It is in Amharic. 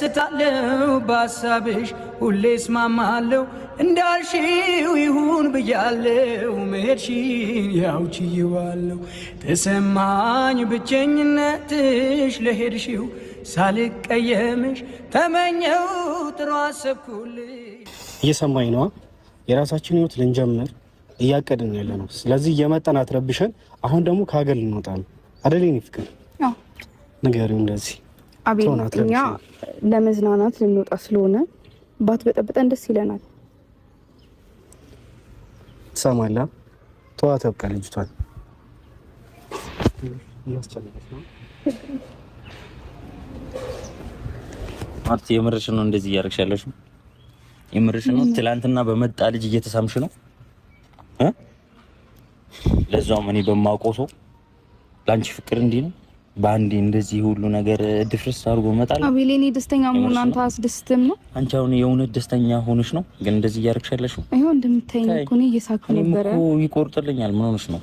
እደስታለሁ በሀሳብሽ ሁሌ እስማማለሁ እንዳልሽው ይሁን ብያለሁ መሄድሽን ያው ችዬዋለሁ። ተሰማኝ ብቸኝነትሽ ለሄድሽው ሳልቀየምሽ ተመኘው ጥሩ አሰብኩልሽ። እየሰማኝ ነዋ። የራሳችን ህይወት ልንጀምር እያቀድን ያለ ነው። ስለዚህ እየመጣን አትረብሸን። አሁን ደግሞ ከሀገር ልንወጣ ነው አደል? የእኔ ፍቅር ንገሪው እንደዚህ። አቤል፣ እኛ ለመዝናናት ልንወጣ ስለሆነ ባትበጠብጠን ደስ ይለናል። ትሰማለህ? ተዋት በቃ ልጅቷን እያስጨነቀች ነው። ማርቲ የምርሽ ነው እንደዚህ እያደረግሽ ያለሽው? የምርሽ ነው? ትላንትና በመጣ ልጅ እየተሳምሽ ነው እ ለዛውም እኔ በማውቀው ሰው ለአንቺ ፍቅር እንዲህ ነው። በአንዴ እንደዚህ ሁሉ ነገር ድፍርስ አድርጎ መጣል። አቤል፣ እኔ ደስተኛ መሆን አንተ አስደስትም ነው። አንቺ አሁን የእውነት ደስተኛ ሆነሽ ነው ግን እንደዚህ እያደረግሽ ያለሽው? ይኸው እንደምታይኝ እኮ እኔ እየሳኩ ነበረ እኮ። ይቆርጥልኛል። ምን ሆነሽ ነው?